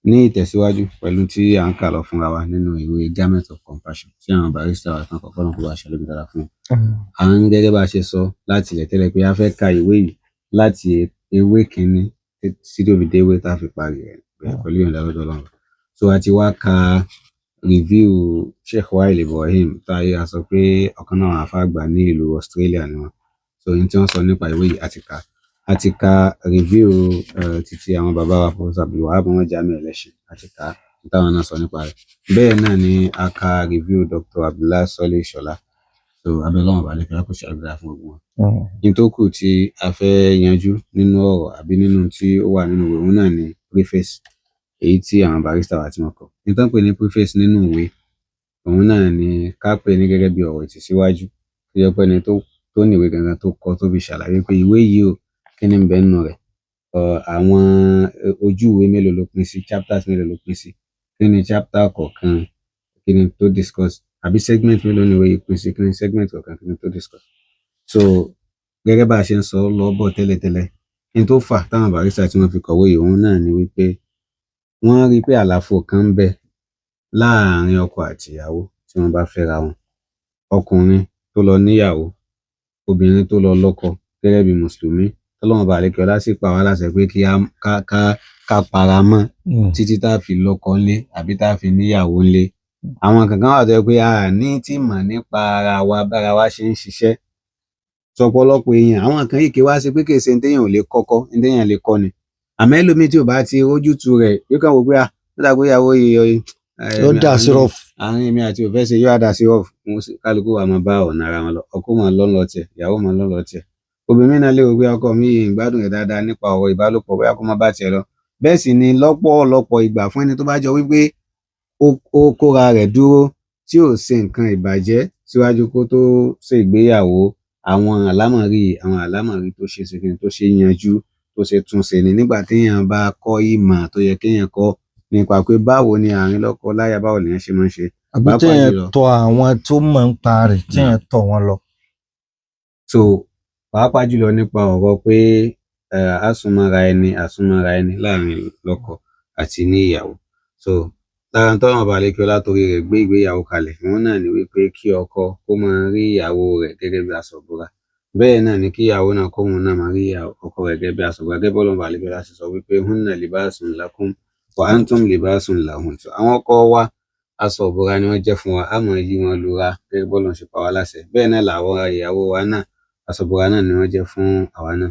Ní ìtẹ̀síwájú pẹ̀lú tí à ń kà lọ fúnra wa nínú ìwé Garment of Compassion tí àwọn barrister wa tán kọ́kọ́ náà kó bá ṣàlùmí dára fún wọn. À ń gẹ́gẹ́ bá a ṣe sọ láti ilẹ̀ tẹ́lẹ̀ pé a fẹ́ ka ìwé yìí láti ewé kínní títí tó fi dé ewé tá a fi parí rẹ̀ pẹ̀lú ìyọ̀ǹda lọ́dọ̀ Ọlọ́run. So a ti wá ka review Sheikh Wail Ibrahim táyé a sọ pé ọ̀kan náà àwọn àfáà àgbà ní ìlú Australia ni wọ́n. So ohun tí wọ́n sọ nípa ìwé yìí a ti kà. A ti ka review títí àwọn bàbá wa, Professor Abdulwahab Muhammad Jamiu Ẹlẹ́ṣin, a ti kà á táwọn náà sọ nípa rẹ̀. Bẹ́ẹ̀ náà ni a ka review Dr. Abdullah Sọ́lé Ṣọlá. So abẹ́ Ọlọ́run ọba àlékè kó ṣe àdúrà fún gbogbo wọn. Ní tó kù tí a fẹ́ yanjú nínú ọ̀rọ̀ àbí nínú tí ó wà nínú ìwé òun náà ni preface, èyí tí àwọn barrister wa tí wọ́n kọ. Ní tó ń pè ní preface nínú ìwé, òun náà ni ká pè ní gẹ́gẹ́ bí ọ̀rọ̀ ìtìsíwájú tó jẹ́ pé ẹni tó ní ìwé gangan tó kọ, tó fi ṣàlàyé pé ìwé yìí o, kí ni ń bẹ nínú rẹ̀, àwọn ojú ìwé mélòó ló pín sí, chapters mélòó ló pín sí, kí ni chapter kọ̀ọ̀kan, kí ni tó discuss, àbí segment mélòó ni ìwé yìí pín sí, kí ni segment kọ̀ọ̀kan, kí ni tó discuss. So gẹ́gẹ́ bá a ṣe ń sọ lọ́bọ̀ tẹ́lẹ̀tẹ́lẹ̀, ní tó fà táwọn barrister tí wọ́n fi kọ̀wé yìí, òun náà ni wípé wọ́n rí i pé àlàfo kan ń bẹ láàárín ọkọ àti ìyàwó tí wọ́n bá fẹ́ra wọn. Ọkùnrin tó lọ níyàwó, obìnrin tó lọ lọ́kọ, gẹ́gẹ́ bí mùsùlùmí tọ́lọ́run bá àlékè ọlá sì pa wá láṣẹ pé kí á ká para mọ́ títí tá a fi lọ́kọ ńlé àbí tá a fi níyàwó ńlé. Àwọn kankan wà tó jẹ́ pé a ní tí mọ̀ nípa ara wa, bára wa ṣe ń ṣiṣẹ́. Sọ̀pọ̀lọpọ̀ èèyàn, àwọn kan yìí kí wá sí pé kì í ṣe ní téèyàn ò lè kọ́kọ́, ní téèyàn lè kọ́ ni. Àmọ́ ẹlòmíì tí ò bá ti rójútu rẹ̀, yóò kàn wò pé à ó dà pé ìyàwó yìí Yóò dà sí rough. Àárín èmi àti òfẹ́ ṣe yóò dà sí rough. Kálukú wa máa bá ọ̀nà ara wọn lọ, ọkọ máa lọ́ lọ tiẹ̀, ìyàwó máa lọ́ lọ tiẹ̀. Obìnrin náà lè rò pé ọkọ mi yìí ń gbádùn rẹ̀ dáadáa nípa ọ̀rọ̀ ìbálòpọ̀, bóyá kó má bá tiẹ̀ lọ. Bẹ́ẹ̀ sì ni lọ́pọ̀lọpọ̀ ìgbà, fún ẹni tó bá jọ wípé ó kóra rẹ̀ dúró tí ò ṣe nǹkan ìbàjẹ́ síwájú kó tó ṣe ìgbéyàwó, àwọn àlámọ̀rí tó ṣe ṣe kíni, tó ṣe yanjú, tó ṣe tún ṣe ni nígbà téèyàn bá kọ́ ìmọ̀ tó yẹ kéèyàn kọ́ nípa pé báwo ni àárín lọ́kọ láya, báwo lèèyàn ṣe máa ń ṣe. Àbí Pàápàá téèyàn jùlọ tọ àwọn tó mọ̀ ń pa rẹ̀, téèyàn tọ̀ wọ́n lọ. So pàápàá jùlọ nípa ọ̀rọ̀ pé àsúnmọ́ra ẹni láàrin lọ́kọ àti ní ìyàwó. So lára tọ́lọ́run ọba àlékè ọlá torí rẹ̀ gbé ìgbéyàwó kalẹ̀, òun náà ni wípé kí ọkọ kó máa rí ìyàwó rẹ̀ gẹ́gẹ́ bí aṣọ ìbora. Bẹ́ẹ̀ náà ni kí ìyàwó náà kóun náà máa rí ọkọ rẹ̀ gẹ́gẹ́ bí aṣọ ìbora, gẹ́gẹ́ bọ́lọ́run ọba àlékè ọlá ṣe sọ wípé hunna libasun lakum wa antum libasun lahun. So àwọn ọkọ wa, aṣọ ìbora ni wọ́n jẹ́ fún wa, á máa yí wọn lura gẹ́gẹ́ bọ́lọ́run ṣe pa wá láṣẹ. Bẹ́ẹ̀ náà làwọn ìyàwó wa náà, aṣọ ìbora náà ni wọ́n jẹ́ fún àwa náà.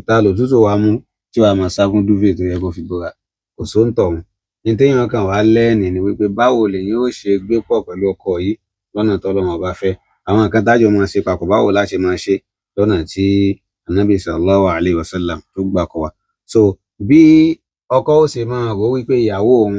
Ta lòtútù wa mú tí wàá máa sá fún duvet tó yẹ kó fi bora? Kò sóńtọ̀hún. Ní téèyàn kàn wá lẹ́ẹ̀nì ni wípé báwo lèyàn ó ṣe gbé pọ̀ pẹ̀lú ọkọ yìí lọ́nà tọ́lọ́run ọba fẹ́, àwọn nǹkan tájọ máa ṣe papọ̀, báwo la ṣe máa ṣe lọ́nà tí Anabi sallallahu alayhi wa sallam tó gbà kọ́ wa. So bí ọkọ ó ṣe máa rò wípé ìyàwó òun,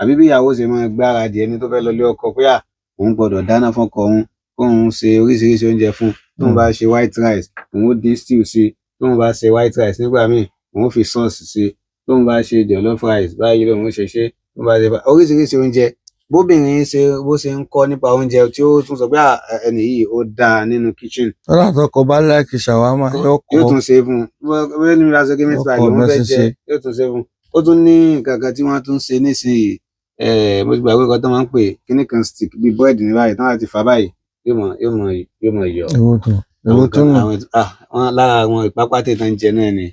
àbí bí ìyàwó ṣe máa gbáradì ẹni tó fẹ́ lọ lé ọkọ pé à òun gbọ́dọ̀ dáná fọ́kọ òun, kóun ṣe oríṣiríṣi oúnjẹ fún un. Tóun bá ṣe white rice, òun ó dín stew sí. Tóun bá ṣe white rice nígbà míì, òun ó fi sauce sí. Tóun bá ṣe jollof rice báyìí lòun ó ṣe ṣe. Tóun bá ṣe oríṣiríṣi oúnjẹ, bóbìnrin ṣe bó ṣe ń kọ́ nípa oúnjẹ tí ó tún sọ pé ẹni yìí ó dáa nínú kitchen. Tọ́lá tọkọ bá like shawarma, yóò kọ́. Yóò tún ṣe fún un. Bóyá ní bá ṣe kí meat pie Yóò kọ́ lòun bá fẹ́ ṣe jẹ, ṣe. yóò tún ṣe fún un. Ó tún ní nǹkan kan tí wọ́n tún ṣe nísìnyìí, mo ti gbàgbé nǹkan tó máa ń pè kíní kan, stick bíi búrẹ́dì ní báyìí, tí wọ́n bá ti fà báyìí, yóò mọ̀ yọ. Èwo tún, èwo Àwọn tún kan nù? Àwọn wọn lára àwọn ìpápátẹ̀ tán jẹ náà ni.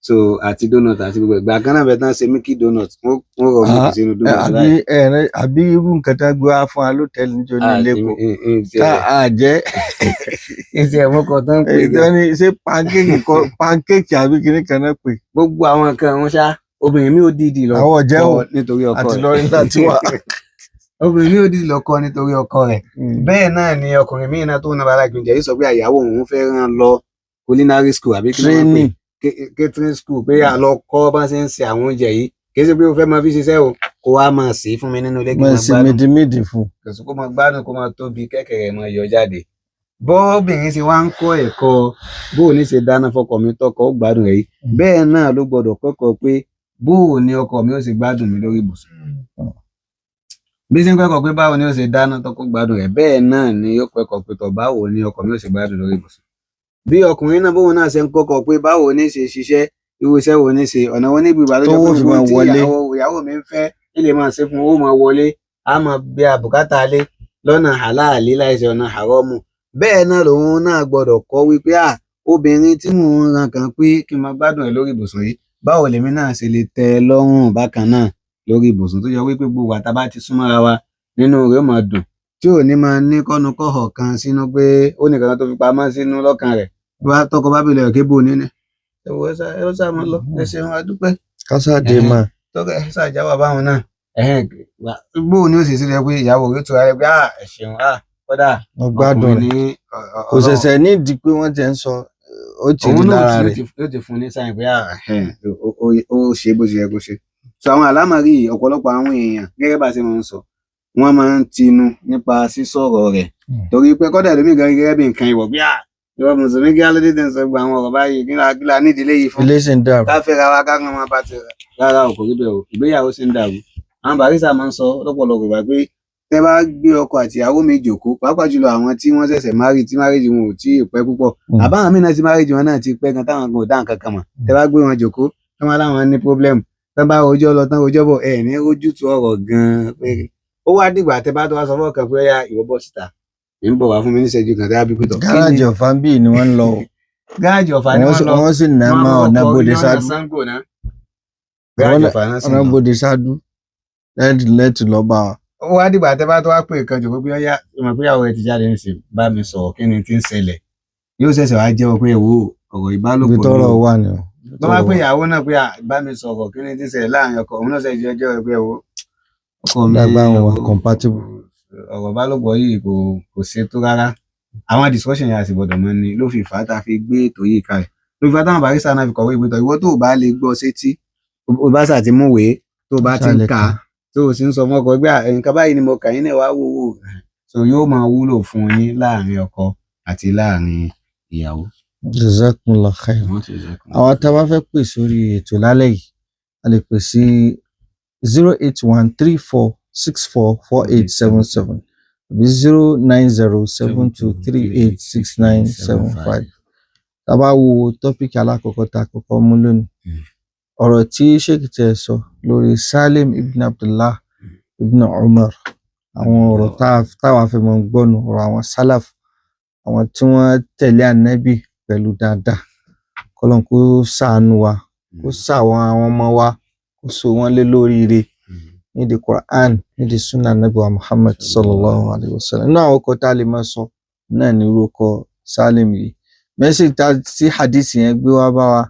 So àti donut àti gbogbo ìgbà kan náà bẹ tán ṣe milky donut, wọ́n rọ milk sínú donut Àbí báyìí. ẹ̀rẹ́ àbí irú nǹkan tá a gbé wá fún wa lọ́tẹ̀ẹ̀lì níjọ́ ní Lẹ́kọ̀ọ́ tá a jẹ́? Ìṣe ẹ̀mọ́ kan tán ń pè Èyí tó gan. ní ṣé pancake kọ́, pancake àbí kíní kan náà pè? Gbogbo àwọn nǹkan wọn ṣá, obìnrin mi ò dìídì lọ Àwọn ọ̀jẹ́ o. kọ́ nítorí ọkọ Àti rẹ̀. lọrin láti wà. Obìnrin mi ò dìídì lọ kọ́ nítorí ọkọ rẹ̀. Bẹ́ẹ̀ náà ni ọkùnrin míì náà tó ń náà láti oúnjẹ yìí sọ pé àyàwó òun fẹ́ rán lọ culinary school àbí kí ló máa ń pè? Training. Catering school, pé à lọ kọ́ bá ṣe ń ṣe àwọn oúnjẹ yìí. Kì í ṣe pé o fẹ́ máa fi ṣiṣẹ́ o, kó wá máa sè é fún mi nínú ilé kí n Máa máa ṣe gbádùn. mídìmídì fún. Kò sí kó máa gbádùn, kó máa tóbi kẹ́kẹ̀rẹ̀ máa yọ jáde. Bọ́ọ̀bìnrin ṣe wá ń kọ́ ẹ̀kọ́ bó o ní ṣe dáná fọkọ mi tọkọ ó gbádùn rẹ̀ yìí, bẹ́ẹ̀ náà ló gbọ́dọ̀ kẹ́kọ̀ọ́ pé bó o ní ọkọ mi ó ṣe gbádùn mi lórí ibùsùn. Bí ṣe ń kẹ́kọ̀ọ́ pé báwo ni ó ṣe dáná tọkọ gbádùn rẹ̀, bẹ́ẹ̀ náà ni ó kẹ́kọ̀ọ́ pé tọ̀ báwo ni ọkọ mi ó ṣe gbádùn lórí ibùsùn. Bí ọkùnrin náà bóun náà ṣe ń kọ́kọ́ pé báwo ní ṣe ṣiṣẹ́, irú iṣẹ́ wo ní ṣe, ọ̀nà wo ní gbígbà tó jẹ́ Tówó pé fi gbogbo máa tí wọlé. ìyàwó ìyàwó mi ń fẹ́ kí lè máa ṣe fún owó máa wọlé, á máa bí abùkátà lé lọ́nà halali láìsí ọ̀nà haramu. Bẹ́ẹ̀ náà lòun náà gbọ́dọ̀ kọ́ wípé à obìnrin tí mò ń ran kan pé kí n máa gbádùn ẹ̀ lórí ibùsùn yìí, báwo lèmi náà ṣe lè tẹ́ ẹ lọ́rùn bákan náà lórí ibùsùn, tó yẹ wípé gbogbo àtà bá ti súnmọ́ra wa nínú rẹ̀ ó máa dùn, tí ò ní máa ní kọ́nukọ́họ̀ kan sínú pé ó nìkan tó fi pamọ́ sínú lọ́kàn rẹ̀. Bá tọkọ bá bèèrè ọ̀kẹ́ bò nínú ẹ wò, ẹ sá máa lọ, ẹ ṣeun, a dúpẹ́. Kásádé máa tọkọ ẹ ṣàjáwà báwọn náà. Bóun ni ó sì sílẹ̀ pé ìyàwó rẹ̀ tura rẹ̀ pé à ẹ ṣeun, à kódà mo gbádùn ọkùnrin rẹ̀. ní Kò ṣẹ̀ṣẹ̀ nídìí pé wọ́n ti ń sọ, ó ti rí òun náà lára rẹ̀. yóò ti fún ní sáyìn pé ó ṣe bó ṣe yẹ kó ṣe. So àwọn àlámọ̀rí yìí, ọ̀pọ̀lọpọ̀ àwọn èèyàn gẹ́gẹ́ bá a ṣe máa ń sọ, wọ́n máa ń tinú nípa sísọ̀rọ̀ rẹ̀, torí pé kọ́dà ẹlòmíì gan gẹ́gẹ́ bí nǹkan ìwọ̀ bí à ìwọ mùsùlùmí kí alóde tẹ̀ ń sọ gba àwọn ọ̀rọ̀ báyìí, kí la nídìí léyìí fún, Ilé sì ń dàrú. ká fẹ́ra wa ká kàn máa bá ti rárá o, kò rí bẹ́ẹ̀ o, ìgbéyàwó sì ń dàrú. Àwọn barista máa ń sọ lọ́pọ̀lọpọ̀ ìgbà pé tẹ́ bá gbé ọkọ àti ìyàwó mi jòkó, pàápàá jùlọ àwọn tí wọ́n ṣẹ̀ṣẹ̀ márì tí márìjì wọn ò tí ì pẹ́ púpọ̀, àbáwọn míì náà tí márìjì wọn náà ti pẹ́ gan táwọn gan ò dá nǹkan kan mọ̀, tẹ́ bá gbé wọn jòkó tán máa láwọn ní problem, tán bá rojọ́ lọ tán rojọ́ bọ̀, ẹ̀ ní rójútu ọ̀rọ̀ gan-an pé ó wá dìgbà tẹ́ bá tó wá sọ fọ́ọ̀kan pé ó yá ìwọ bọ́ síta, ń bọ̀ wá fún mi níṣẹ́jú kan tẹ́ á bí pé tọ̀ kí ni Gáràjì Ọ̀fà ń bì ni wọ́n ń lọ o. Gáràjì Ọ̀fà ni wọ́n lọ. Wọ́n sì ná wọ́n mọ́ á ọ̀nà kọ́kọ́ Bódè rí ọ̀nà Sádú. Ṣàngó náà. Gáràjì Ọ̀fà náà sì Ọ̀nà lọ. Bódè Sádú lẹ́ẹ̀tì lọ bá wa. Ó wá dìgbà tẹ́ bá tó wá pè kan jòkó pé ó yá ìmọ̀ pé ìyàwó rẹ̀ ti jáde nísìn, bá mi sọ̀rọ̀ kí ni tí ń ṣẹlẹ̀, yóò ṣẹ̀ṣẹ̀ wá jẹ́wọ́ pé èwo ọ̀rọ̀ Ibi ìbálòpọ̀ ni tọ́rọ̀ o. wà ni o. Tó bá pé ìyàwó náà pé à bá mi sọ̀rọ̀ kí ni tí ń ṣẹlẹ̀ láàrin ọkọ òun náà, ṣe jẹ́ pé èwo ọkọ mi Dàgbà wọn wà compatible. ọ̀rọ̀ ìbálòpọ̀ yìí kò ṣe tó rárá. Àwọn discussion yẹn a sì gbọ́dọ̀ mọ̀ ni ló fi fà á tá a fi gbé ètò yìí kalẹ̀, ló fi fà á táwọn barista náà fi kọ̀wé ìgbésọ̀. Ìwọ tó o bá lè gbọ́ sétí, o bá ṣáà ti múwèé tó o bá ti ń Ṣáà lè kà á, kà. tó o sì ń sọ fún ọkọ pé à, nǹkan báyìí ni mo kà yín náà wá wò wò, so yóò máa wúlò fún yín láàrin ọkọ àti láàrin ìyàwó. Jazakumullah khair. Àwọn tá a bá fẹ́ pè sórí ètò lálẹ́ yìí, a lè pè sí 08134644877 àbí 09072386975. Tá a bá wo topic alákọ̀ọ́kọ́ tá a kọ́kọ́ mú lónìí, ọ̀rọ̀ tí Sheikh tẹ̀ sọ lórí Salim ibn Abdullah ibn Umar, àwọn ọ̀rọ̀ táwa fẹ́ mọ̀ gbọ́nu ọ̀rọ̀ àwọn salaf, àwọn tí wọ́n tẹ̀lé ànábì pẹ̀lú dáadáa. Kọ́lọ́n kó ṣàánú wa, kó ṣàwọn àwọn ọmọ wa, kó so wọ́n lé lóríire nídìí Quran, nídìí sunnah ànábì wa Muhammad sallallahu alayhi wa sallam. Nínú àwọn ọkọ̀ tá a lè máa sọ náà ní irú ọkọ̀ Salim yìí. Message tá tí hadith yẹn gbé wá bá wa,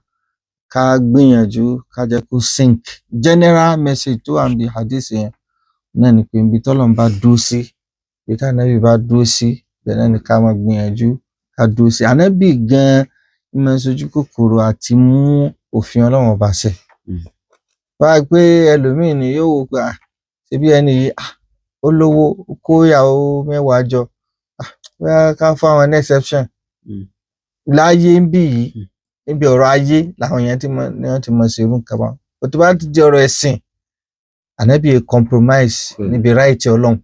ká gbìyànjú ká jẹ́ kó sink. General message tó wà níbi hadith yẹn náà ni pé ibi tọ́lọ́run bá dúró sí, ibi tí ànábì bá dúró sí, ibẹ̀ náà ni ká máa gbìyànjú ká dúró sí. Ànábì gan-an ń máa ń sojú kòkòrò àti mú òfin Ọlọ́run ọba ṣẹ. Wá pé ẹlòmíì ni yóò wò pé à ṣebí ẹni yìí à ó lówó, ó kó ìyàwó 10 jọ, à bóyá ká fáwọn ní exception. Láyé ń bì yìí, níbi ọ̀rọ̀ ayé làwọn èèyàn ti mọ ni wọ́n ti mọ ṣe irú nǹkan báwọn. Bó tó bá ti di ọ̀rọ̀ ẹ̀sìn, ànábì compromise níbi right Ọlọ́run.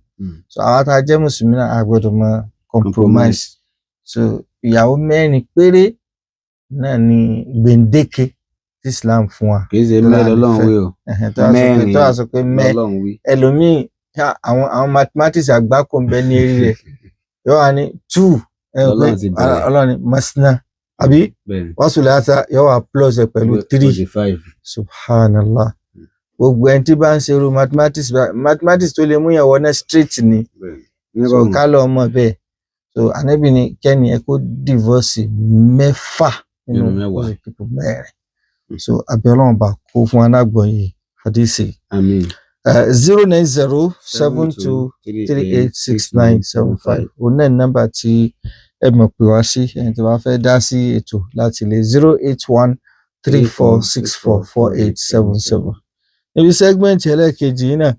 So àwa tá a jẹ́ mùsùlùmí náà, a gbọ́dọ̀ mọ compromise. So ìyàwó 4 péré náà ni gbèǹdéke tí Islam fún wa. Kì í ṣe mẹ́rin Ọlọ́run wí o. Ẹ̀hẹ̀n, tó wá sọ pé Mẹ́rin tó wá sọ pé mẹ́ Ọlọ́run wí. Ẹlòmíì àwọn mathematics àgbákò ń bẹ ní eré rẹ̀, yóò wá ní 2 ẹ rò pé Ọlọ́run ti bẹ̀rẹ̀. Ọlọ́run ní masna àbí Bẹ́ẹ̀ni. wọ́n sùn láta, yóò wá plus ẹ pẹ̀lú 3. 45. Subhanallah, gbogbo ẹni tí bá ń ṣe irú mathematics mathematics tó lè mú yàn wọná straight ni. Bẹ́ẹ̀ni. So ká lọ mọ̀ bẹ́ẹ̀. So ànábì ni kẹ́ni ẹ kó divorce 6 nínú Nínú 10. oṣù kíkọ 4. So abẹ́ Ọlọ́run bá kó fún alágbọ̀nyé hadisi. Àmín. 09072386975, òun náà ní nọ́mbà tí ẹ mọ̀ pé wá sí ẹni tí wàá fẹ́ dá sí ètò láti lè 08134644877. Níbi segment ẹlẹ́ẹ̀kejì yìí náà,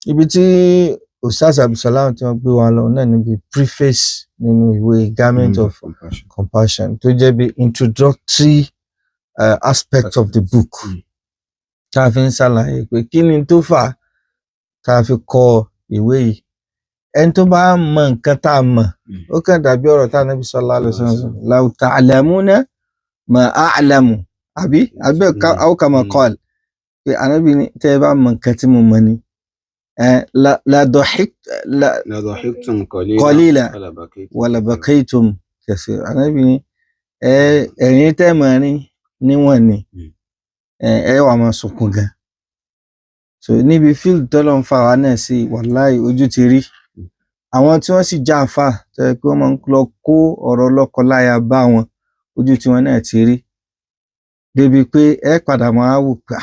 ibi tí Ustaz Abdulsalam tí wọ́n gbé wa lọ náà níbi preface nínú ìwé Garment of Compassion. Compassion, tó jẹ́ bí introductory aspect of the book, tá a fi ń ṣàlàyé pé kí ni tó fà á tá a fi kọ ìwé yìí. Ẹni tó bá mọ nǹkan tá a mọ̀, ó kàn dàbí ọ̀rọ̀ tá a Nábì sallallahu alaihi wasallam, law ta'lamuna ma a'lamu, àbí aw kama qala. Pé Ànábì ní tẹ́ ẹ bá mọ nǹkan tí mo mọ̀ ni, la la dhahiktum qalila wala bakaytum wala bakaytum kaseera. Ànábì ní ẹ̀rín tẹ́ mọ̀ rín níwọ̀n ni, ẹ wà máa sunkún gan. So níbi field tọ́lọ́ ń fa wa náà sí, wàláì ojú ti rí àwọn tí wọ́n sì já àfà tó yẹ pé wọ́n máa ń lọ kó ọ̀rọ̀ lọ́kọláya bá wọn, ojú tiwọn náà ti rí débi pé ẹ padà máa wò pé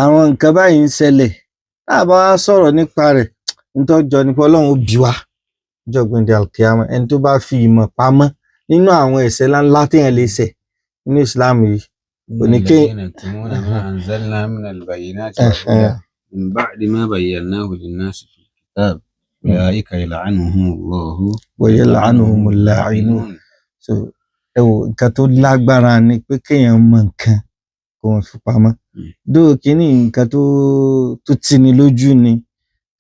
àwọn nǹkan báyìí ń ṣẹlẹ̀. Tá a bá wá sọ̀rọ̀ nípa rẹ̀, nítọ́jọ́ ni pé Ọlọ́run ó bi wá níjọ́ gbẹ̀ndẹ̀ alkiyama. Ẹni tó bá fi ìmọ̀ pamọ́ nínú àwọn ẹ̀ṣẹ̀ ńláńlá téèyàn lè ṣẹ̀ nínú Islam yìí, oníké الذين يكتمون ما أنزلنا من البينات والهدى من بعد ما بيناه للناس في الكتاب أولئك يلعنهم الله ويلعنهم اللاعنون. So ẹ wò, nǹkan tó lágbára ni pé kéèyàn mọ nǹkan kó wọn fi pamọ́. Dóò kínní nǹkan tó tini lójú ni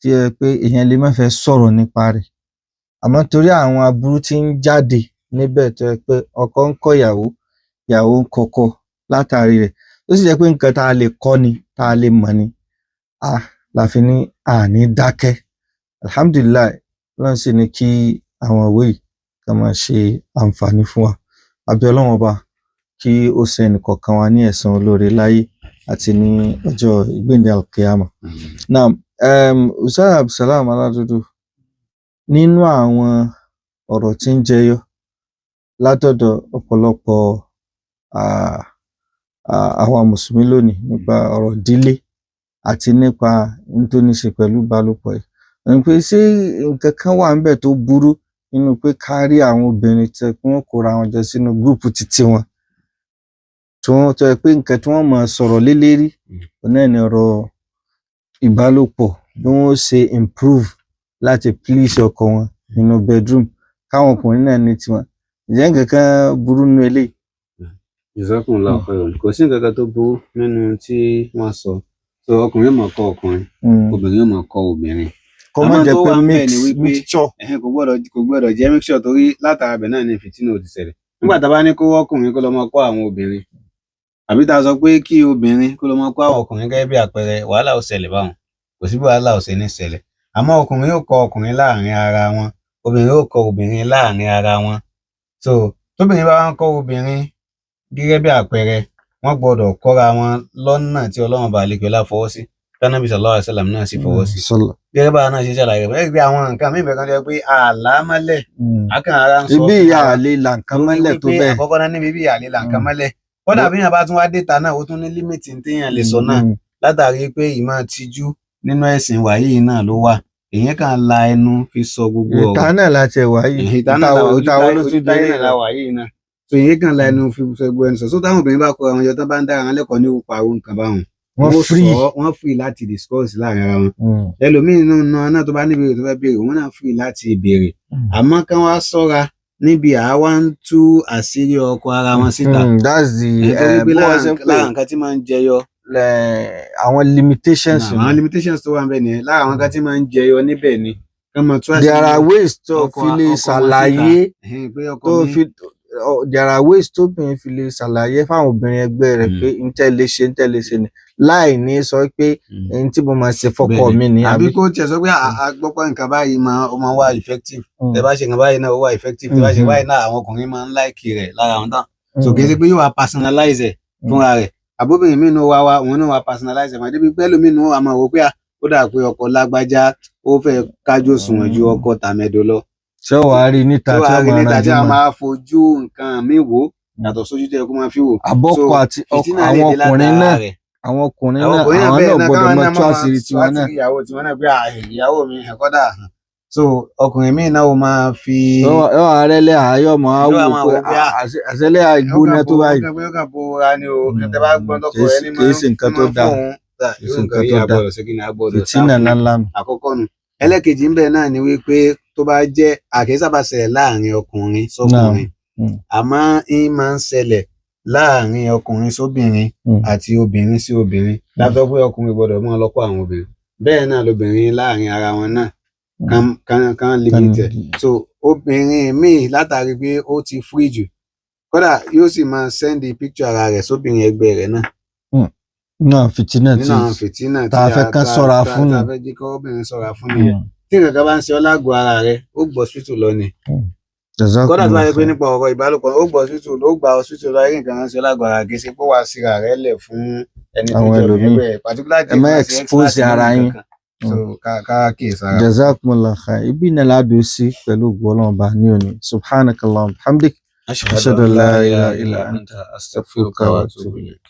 tí ẹ pé èèyàn lè má fẹ́ sọ̀rọ̀ nípa rẹ̀, àmọ́ torí àwọn aburú tí ń jáde níbẹ̀ tó yẹ pé ọkọ ń kọ ìyàwó, ìyàwó ń kọkọ látàrí rẹ̀, ó sì jẹ́ pé nǹkan tá a lè kọ́ ni, tá a lè mọ̀ ni, la fi ní àní dákẹ́. Alhamdulillahi, Ọlọ́run sì ní kí àwọn ìwé yìí ká máa ṣe àǹfààní fún wa. Àbí Ọlọ́run ọba kí ó ṣe ẹnìkọ̀ọ̀kan wa ní ẹ̀san olóore láyé àti ní ọjọ́ ìgbéǹde alkiyama. Now, Ustaz Abdulsalam Aládúdú, nínú àwọn ọ̀rọ̀ tí ń jẹyọ látọ̀dọ̀ ọ̀pọ̀lọpọ̀ àwa mùsùlùmí lónìí nípa ọ̀rọ̀ ìdílé àti nípa n tó ní ṣe pẹ̀lú ìbálòpọ̀ yìí, ní pé ṣé nǹkan kan wà ńbẹ̀ tó burú nínú pé ká rí àwọn obìnrin tí wọ́n kóra wọn jọ sínú group títí wọn, tí wọ́n tó yẹ pé nǹkan tí wọ́n máa sọ̀rọ̀ lé lérí òun náà ni ọ̀rọ̀ ìbálòpọ̀, bí wọ́n ṣe improve láti please ọkọ wọn nínú bedroom, káwọn ọkùnrin náà ní tiwọn? Ǹjẹ́ nǹkan kan burú nínú eléyìí? Jazakumullahu khairan. Kò sí nǹkan kan tó burú nínú tí wọ́n sọ. So ọkùnrin yóò máa kọ́ ọkùnrin, obìnrin yóò máa kọ́ obìnrin. Kó má Àmọ́ jẹ́ tó pé wà ń bẹ̀ mix ni wípé mixture. Ẹ̀hẹ́n, kò gbọ́dọ̀ jẹ́ mixture, torí látara bẹ̀ náà ni fìtínà ò ti ṣẹlẹ̀. Nígbà tá a bá ní kó ọkùnrin kó lọ máa kọ́ àwọn obìnrin, àbí tá a sọ pé kí obìnrin kó lọ máa kọ́ àwọn ọkùnrin gẹ́gẹ́ bí àpẹẹrẹ, wàhálà ó ṣẹlẹ̀ báwọn. Kò sí bí wàhálà ò ṣe ní ṣẹlẹ̀. Àmọ́ ọkùnrin yóò kọ́ ọkùnrin láàrin ara wọn, obìnrin yóò kọ́ obìnrin láàrin ara wọn. So tóbìnrin bá wá ń kọ́ obìnrin gẹ́gẹ́ bí àpẹẹrẹ, wọ́n gbọ́dọ̀ kọ́ra wọn lọ́nà tí Ọlọ́run bá àlekè ọlá fọwọ́ sí, tánàbí sallallahu alaihi wasallam náà sì fọwọ́ sí. Sọlọ. Gẹ́gẹ́ bá a náà ṣe ṣàlàyé rẹ̀, ẹ pé àwọn nǹkan míì bẹ́ẹ̀ kan jẹ́ pé àlá mọ́lẹ̀, akàn ara ń sọ Ibi fún ìyá wa àlè là nǹkan lórí mọ́lẹ̀ tó wípé bẹ́ẹ̀. Àkọ́kọ́ náà, níbi bí àlè là nǹkan mọ́lẹ̀, kódà bí èèyàn bá tún wá déta náà, ó tún ní limit téèyàn lè sọ náà, látàrí pé ìmọ̀ tijú nínú ẹ̀sìn wa yìí náà ló wà. Èèyàn kan la ẹnu fi sọ gbogbo Ìta ọ̀rọ̀. náà láti ẹ̀wà yìí. Ìta náà làwọn Ìta wo ló ojú tún táyé dé? náà làwà yìí náà. So èèyàn kan la ẹnu fi sọ gbogbo ẹnu sọ. So táwọn obìnrin bá kó àwọn ọjọ́ tán bá ń dára wọn lẹ́kọ̀ọ́ ní òpó àwọn nǹkan báwọn, Wọ́n ó free. sọ, wọ́n free láti discuss láàrin ara wọn. Ẹlòmíín nínú náà tó bá ní ìbéèrè tó fẹ́ béèrè, òun náà free láti béèrè. Àmọ́ kán wá ṣọ́ra níbi àwa ń tú àṣírí ọkọ ara wọn síta. That's the Nítorí pé bí wọ́n ṣe ń pè lára nǹkan tí máa ń jẹyọ àwọn limitations. Àwọn limitations tó wà níbẹ̀ nìyẹn. Lára àwọn nǹkan tí máa ń jẹyọ níbẹ̀ ni kán máa tú àṣírí There are ways tó fi lè ọkọ wọn síta. ṣàlàyé Ẹ̀hẹ́n, pé ọkọ tó mi fi there are ways tóbìnrin fi lè ṣàlàyé fáwọn obìnrin ẹgbẹ́ rẹ̀ pé n tẹ́ lè ṣe, n tẹ́ lè ṣe ni, láì ní sọ pé n tí mo máa ṣe fọ́kọ Bẹ́ẹ̀ni. mi ni. Àbí kó tiẹ̀ sọ pé a gbọ́ pé nǹkan báyìí máa ó máa wà effective, tẹ bá ṣe nǹkan báyìí náà, ó wà effective, tẹ bá ṣe báyìí náà, àwọn ọkùnrin máa ń like rẹ̀ lára àwọn tán. So kì í ṣe pé yóò wá personalize ẹ̀ fúnra rẹ̀, àbóbìnrin míì náà wá wá, òun náà wá personalize ẹ̀ fún ẹ, débi pé ẹlòmíì náà wà máa wò pé ó dà pé ọkọ lágbájá ó fẹ́ kájú òṣùwọ̀n ju ọkọ tàmẹ̀dò lọ. Ṣé wàá rí níta tí tí wàá ó rí máa níta tí ranjú a mọ́? Máa fojú nǹkan míì wò yàtọ̀ sójú tó yẹ kó máa fi wò. Àbọ́kọ So, àti fìtínà lè àwọn dé ọkùnrin látara náà rẹ̀. Àwọn ọkùnrin Àwọn náà ọkùnrin náà àwọn bẹ́ẹ̀ náà náà gbọ́dọ̀ káwọn mọ náà tú máa àṣírí tú tiwọn náà. àṣírí ìyàwó tiwọn náà pé ìyàwó mi ẹ̀kọ́dà. So ọkùnrin míì náà ó máa fi Yóò arẹ́lẹ̀ ààyò máa Yóò wò máa pé wò pé, àṣẹlẹ̀ àìgbóná tó báyìí. Ó kàn bo ra ni o. Tẹ bá gbọ́n tọkọ Kìí rẹ ní kìí ṣe nǹkan tó máa ń dáa. fóun. Kìí Irú ṣe nǹkan nǹkan yìí tó dáa. a gbọ́dọ̀ ṣe kí ni, a gbọ́dọ̀ sá Fìtínà fún. ńláńlá nù. Àkọ́kọ́ nu. Ẹlẹ́kejì ń bẹ náà ni wípé tó bá jẹ́ àkíyèsábà ṣẹlẹ̀ láàrin ọkùnrin sọkùnrin, àmọ́ ń máa ń ṣẹlẹ̀ láàrin ọkùnrin sóbìnrin àti obìnrin sí obìnrin. Láti sọ pé ọkùnrin gbọ́dọ̀ máa lọ kọ́ àwọn obìnrin, bẹ́ẹ̀ náà lobìnrin láàrin ara wọn náà kan limit ẹ̀. So obìnrin míì, látàrí pé ó ti free jù, kódà yóò sì máa send picture ara rẹ̀ sóbìnrin ẹgbẹ́ rẹ̀ náà. Nínú àwọn fìtínà Nínú tí àwọn fìtínà tá a fẹ́ kán ṣọ́ra fún tá a nù. fẹ́ jí kọ́ obìnrin ṣọ́ra fún nìyẹn. Tí nǹkan kan bá ń ṣe ọ́ lágọ̀ọ́ ara rẹ, ó gbọ́ hospital lọ ni. Kódà tó bá yẹ pé Jazakumullah. nípa ọ̀rọ̀ ìbálòpọ̀, ó gbọ́ hospital, ó gba hospital lọ, rí nǹkan kan ń ṣe ọ́ lágọ̀ọ́ ara, kì í ṣe pé wàá síra rẹ lẹ̀ fún ẹni tó Àwọn jẹ́ ẹlòmíì. obìnrin bẹ́ẹ̀, particularly Ẹ má tí wọ́n ṣe expose expert ara lórí yín. nǹkan kan. So ká kíyèsára. Jazakumullah khair. Ibi náà ládùú sí pẹ̀lú ògo Ọlọ́run Ọba ní òní. Subhanakallahumma hamdik. Ashhadu an la ilaha illa anta, astaghfiruka wa atubu ilayk.